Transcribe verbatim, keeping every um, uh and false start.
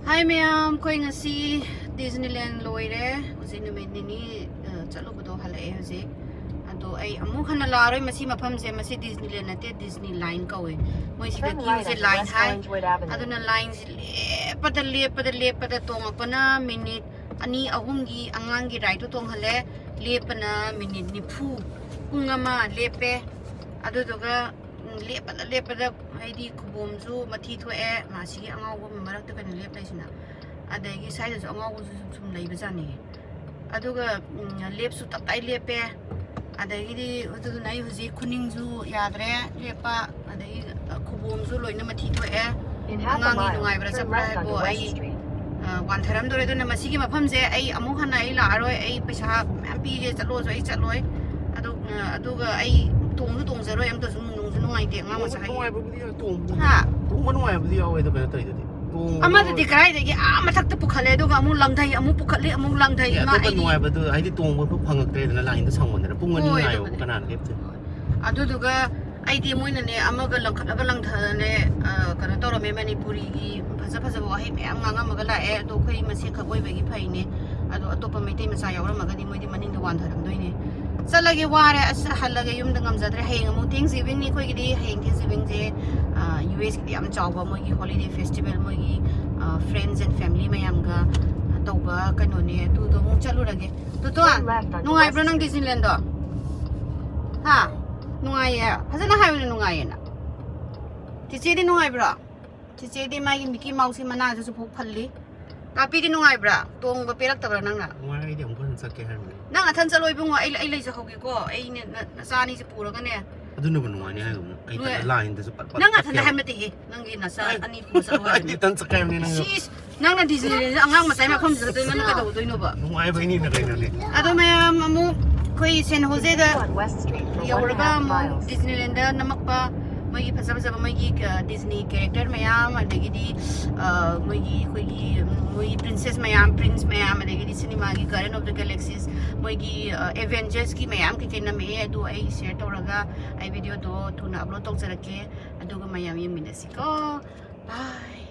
ꯍꯥꯏ ꯃꯌꯥꯝ, ꯑꯩꯈꯣꯏ ꯉꯁꯤ ꯗꯤꯖꯅꯤꯂꯦꯟ ꯂꯣꯏꯔꯦ꯫ ꯍꯧꯖꯤꯛ ꯅꯨꯃꯤꯠ ꯅꯤꯅꯤ ꯑ, ꯆꯠꯂꯨꯕꯗꯣ ꯍꯜꯂꯛꯑꯦ ꯍꯧꯖꯤꯛ꯫ ꯑꯗꯣ ꯑꯩ ꯑꯃꯨꯛ ꯍꯟꯅ ꯂꯥꯛꯑꯔꯣꯏ ꯃꯁꯤ ꯃꯐꯝꯁꯦ꯫ ꯃꯁꯤ ꯗꯤꯖꯅꯤꯂꯦꯟ ꯅꯠꯇꯦ, ꯗꯤꯖꯅꯤ ꯂꯥꯏꯟ ꯀꯧꯋꯦ꯫ ꯃꯣꯏꯁꯤꯒ ꯀ꯭ꯌꯨꯁꯦ ꯂꯥꯏꯟ ꯍꯥꯏ꯫ ꯑꯗꯨꯅ ꯂꯥꯏꯟꯁꯦ ꯂꯦꯞꯄꯗ ꯂꯦꯞꯄꯗ ꯂꯦꯞꯄꯗ ꯇꯣꯡꯉꯛꯄꯅ ꯃꯤꯅꯤꯠ ꯑꯅꯤ ꯑꯍꯨꯝꯒꯤ ꯑꯉꯥꯡꯒꯤ ꯔꯥꯏꯗꯇꯣ ꯇꯣꯡꯍꯜꯂꯦ꯫ ꯂꯦꯞꯄꯅ ꯃꯤꯅꯤꯠ ꯅꯤꯐꯨ, ꯄꯨꯡ ꯑꯃ ꯂꯦꯞꯄꯦ꯫ ꯑꯗꯨꯗꯨꯒ ꯎꯝ, ꯂꯦꯞꯄꯗ ꯂꯦꯞꯄꯗ ꯍꯥꯏꯗꯤ ꯈꯨꯕꯣꯝꯁꯨ ꯃꯊꯤ ꯊꯣꯛꯑꯦ꯫ ꯃꯥꯁꯤꯒꯤ ꯑꯉꯥꯎꯕ ꯃꯔꯛꯇ ꯀꯩꯅꯣ ꯂꯦꯞ ꯂꯩꯁꯤꯅ꯫ ꯑꯗꯒꯤ ꯁ꯭ꯋꯥꯏꯗꯁꯨ ꯑꯉꯥꯎꯕꯁꯨ ꯁꯨꯝ ꯁꯨꯝ ꯂꯩꯕꯖꯥꯠꯅꯤ꯫ ꯑꯗꯨꯒ ꯎꯝ, ꯂꯦꯞꯁꯨ ꯇꯞꯇꯥꯏ ꯂꯦꯞꯄꯦ꯫ ꯑꯗꯒꯤꯗꯤ ꯑꯗꯨꯗꯨꯅ ꯑꯩ ꯍꯧꯖꯤꯛ ꯈꯨꯅꯤꯡꯁꯨ ꯌꯥꯗ꯭ꯔꯦ ꯂꯦꯞꯄ꯫ ꯑꯗꯒꯤ ꯈꯨꯕꯣꯝꯁꯨ ꯂꯣꯏꯅ ꯃꯊꯤ ꯊꯣꯛꯑꯦ꯫ ꯑꯉꯥꯡꯒꯤ ꯅꯨꯡꯉꯥꯏꯕ꯭ꯔꯥ ꯆꯠꯄ꯭ꯔꯥ ꯍꯥꯏꯕꯣ ꯑꯩ ꯑ, ꯋꯥꯟꯊꯔꯝꯗꯣꯔꯦ꯫ ꯑꯗꯨꯅ ꯃꯁꯤꯒꯤ ꯃꯐꯝꯁꯦ ꯑꯩ ꯑꯃꯨꯛ ꯍꯟꯅ ꯑꯩ ꯂꯥꯛꯑꯔꯣꯏ꯫ ꯑꯩ ꯄꯩꯁꯥ ꯃꯌꯥꯝ ꯄꯤꯒꯦ ꯆꯠꯂꯣꯁꯨ ꯑꯩ ꯆꯠꯂꯣꯏ꯫ ꯑꯗꯨ ꯑ, ꯑꯗꯨꯒ ꯑꯩ ꯇꯣꯡꯁꯨ ꯇꯣꯡꯖꯔꯣꯏ ꯑꯝꯇꯁꯨ, ꯅꯨꯡꯁꯨ ꯅꯨꯡꯉꯥꯏꯇꯦ ꯑꯉꯥꯡ ꯃꯆꯥ ꯍꯥꯏꯒꯤ꯫ ꯅꯨꯡꯉꯥꯏꯕꯕꯨꯗꯤ ꯌꯥꯎ-, ꯇꯣꯡꯕ ꯍꯥ? ꯇꯣꯡꯕ ꯅꯨꯡꯉꯥꯏꯕꯗꯤ ꯌꯥꯎꯋꯦ ꯑꯗꯣ ꯀꯩꯅꯣ ꯇꯧꯔꯤꯗꯨꯗꯤ꯫ ꯇꯣꯡꯕꯗꯣ ꯑꯃꯗꯨꯗꯤ ꯀꯗꯥꯏꯗꯒꯤ ꯑꯥ ꯃꯊꯛꯇ ꯄꯨꯈꯠꯂꯦ, ꯑꯗꯨꯒ ꯑꯃꯨꯛ ꯂꯪꯊꯩ, ꯑꯃꯨꯛ ꯄꯨꯈꯠꯂꯤ, ꯑꯃꯨꯛ ꯂꯪꯊꯩ꯫ ꯑꯦ, ꯏꯃꯥ, ꯑꯇꯣꯞꯄ ꯑꯩꯗꯤ ꯅꯨꯡꯉꯥꯏꯕꯗꯣ ꯍꯥꯏꯗꯤ ꯇꯣꯡꯕ ꯐꯪꯉꯛꯇ꯭ꯔꯦꯗꯅ, ꯂꯥꯏꯟꯗ ꯁꯪꯕꯗꯅ ꯄꯨꯡ ꯑꯅꯤ ꯍꯣꯏ, ꯉꯥꯏꯌꯣꯕ ꯑꯗꯨꯕꯨꯗꯤ꯫ ꯀꯅꯥꯅ ꯂꯦꯞꯇꯣꯏꯅꯣ? ꯑꯗꯨꯗꯨꯒ ꯑꯩꯗꯤ ꯃꯣꯏꯅꯅꯦ ꯑꯃꯒ ꯂꯪꯈꯠꯂꯒ ꯂꯪꯊꯗꯅꯦ, ꯑ, ꯀꯩꯅꯣ ꯇꯧꯔꯝꯃꯦ꯫ ꯃꯅꯤꯄꯨꯔꯤꯒꯤ ꯐꯖ ꯐꯖꯕ ꯋꯥꯍꯩ ꯃꯌꯥꯝ ꯉꯥꯡꯉꯝꯃꯒ ꯂꯥꯛꯑꯦ꯫ ꯑꯗꯣ ꯑꯩꯈꯣꯏ ꯃꯁꯦꯟꯈꯛ ꯑꯣꯏꯕꯒꯤ ꯐꯩꯅꯦ꯫ ꯑꯗꯣ ꯑꯇꯣꯞꯄ ꯃꯩꯇꯩ ꯃꯆꯥ ꯌꯥꯎꯔꯝꯃꯒꯗꯤ ꯃꯣꯏꯗꯤ ꯃꯅꯤꯡꯗ ꯋꯥꯟꯊꯔꯝꯗꯣꯏꯅꯦ꯫ ꯆꯠꯂꯒꯦ, ꯋꯥꯔꯦ꯫ ꯑꯁ, ꯍꯜꯂꯒꯦ ꯌꯨꯝꯗ꯫ ꯉꯝꯖꯗ꯭ꯔꯦ꯫ ꯍꯌꯦꯡ ꯑꯃꯨꯛ ꯊꯦꯡꯁꯒꯤꯚꯤꯡꯅꯤ ꯑꯩꯈꯣꯏꯒꯤꯗꯤ꯫ ꯍꯌꯦꯡ ꯊꯦꯡꯁꯒꯤꯚꯤꯡꯁꯦ, ꯑ, ꯌꯨ ꯑꯦꯁꯀꯤꯗꯤ ꯌꯥꯝ ꯆꯥꯎꯕ ꯃꯣꯏꯒꯤ ꯍꯣꯂꯤꯗꯦ ꯐꯦꯁꯇꯤꯚꯦꯜ, ꯃꯣꯏꯒꯤ, ꯑ, friends and family ꯃꯌꯥꯝꯒ ꯇꯧꯕ ꯀꯩꯅꯣꯅꯦ꯫ ꯑꯗꯨꯗꯣ ꯑꯃꯨꯛ ꯆꯠꯂꯨꯔꯒꯦ꯫ ꯇꯣꯇꯣ, ꯅꯨꯡꯉꯥꯏꯕ꯭ꯔꯣ ꯅꯪ ꯗꯤꯖꯅꯤꯂꯦꯟꯗꯣ? ꯍꯥ? ꯅꯨꯡꯉꯥꯏꯌꯦ? ꯐꯖꯅ ꯍꯥꯏꯌꯨꯅꯦ, ꯅꯨꯡꯉꯥꯏꯌꯦꯅ꯫ ꯆꯤꯆꯦꯗꯤ ꯅꯨꯡꯉꯥꯏꯕ꯭ꯔꯣ? ꯆꯤꯆꯦꯗꯤ ꯃꯥꯒꯤ ꯃꯤꯀꯤ ꯃꯥꯎꯁꯀꯤ ꯃꯅꯥꯗꯨꯁꯨ ꯐꯨꯛ ꯐꯜꯂꯤ꯫ ꯄꯥꯄꯤꯗꯤ ꯅꯨꯡꯉꯥꯏꯕ꯭ꯔꯥ? ꯇꯣꯡꯕ ꯄꯦꯜꯂꯛꯇꯕ꯭ꯔꯥ ꯅꯪꯅ? ꯅꯨꯡꯉꯥꯏ, ꯑꯩꯗꯤ ꯑꯃꯨꯛ ꯍꯟꯅ ꯆꯠꯀꯦ ꯍꯥꯏꯔꯝꯕꯅꯦ꯫ ꯅꯪ ꯅꯊꯟ ꯆꯠꯂꯣ ꯏꯕꯨꯡꯉꯣ, ꯑꯩ, ꯑꯩ ꯂꯩꯖꯍꯧꯒꯦꯀꯣ꯫ ꯑꯩꯅꯦ ꯅ-, ꯅꯆꯥ ꯑꯅꯤꯁꯦ ꯄꯨꯔꯒꯅꯦ꯫ ꯑꯗꯨꯅꯕꯨ ꯅꯨꯡꯉꯥꯏꯅꯤ ꯍꯥꯏꯗꯨꯕꯨ꯫ ꯑꯩ ꯅꯣꯏ ꯂꯥꯏꯟꯗꯁꯨ ꯄꯠ ꯄꯠ ꯅꯪ ꯅꯊꯟꯗ ꯇꯠꯀꯦ ꯍꯥꯏꯕ ꯍꯥꯏꯕ꯫ ꯅꯠꯇꯦꯍꯦ, ꯅꯪꯒꯤ ꯅꯆꯥ ꯑꯩ ꯑꯅꯤ ꯄꯨꯔ ꯆꯠꯂꯣ ꯍꯥꯏꯕꯅꯤ꯫ ꯏꯊꯟ ꯆꯠꯀꯦ ꯍꯥꯏꯕꯅꯤ ꯅꯪꯁꯨ꯫ ꯁꯤꯁ, ꯅꯪꯅ ꯗꯤꯖꯅꯤꯂꯦꯟꯗ ꯑꯉꯥꯡ ꯃꯆꯥꯒꯤ ꯃꯐꯝꯁꯤꯗ ꯅꯪꯅ ꯀꯩꯗꯧꯗꯣꯏꯅꯣꯕ? ꯅꯨꯡꯉꯥꯏꯕꯩꯅꯤꯅ ꯀꯩꯅꯣꯅꯦ꯫ ꯑꯗꯣ ꯃꯌꯥꯝ ꯑꯃꯨꯛ ꯑꯩꯈꯣꯏ ꯁꯦꯟ ꯍꯣꯖꯦꯗ ꯌꯧꯔꯒ ꯑꯃꯨꯛ ꯗꯤꯖꯅꯤꯂꯦꯟꯗ ꯅꯝꯃꯛꯄ ꯃꯣꯏꯒꯤ ꯐꯖ ꯐꯖꯕ ꯃꯣꯏꯒꯤ, ꯑ, ꯗꯤꯖꯅꯤ character ꯃꯌꯥꯝ, ꯑꯗꯒꯤꯗꯤ, ꯑ, ꯃꯣꯏꯒꯤ, ꯑꯩꯈꯣꯏꯒꯤ, ꯎꯝ, ꯃꯣꯏꯒꯤ princess ꯃꯌꯥꯝ, prince ꯃꯌꯥꯝ, ꯑꯗꯒꯤꯗꯤ ꯁꯤꯅꯦꯃꯥꯒꯤ Guardian of the Galaxies ꯃꯣꯏꯒꯤ, ꯑ, Avengers ꯀꯤ ꯃꯌꯥꯝ ꯀꯩꯀꯩ ꯅꯝꯃꯛꯑꯦ꯫ ꯑꯗꯨ ꯑꯩ share ꯇꯧꯔꯒ ꯑꯩ video ꯗꯣ ꯊꯨꯅ upload ꯇꯧꯖꯔꯛꯀꯦ꯫ ꯑꯗꯨꯒ ꯃꯌꯥꯝ ꯌꯦꯡꯃꯤꯟꯅꯁꯤꯀꯣ꯫ Bye꯫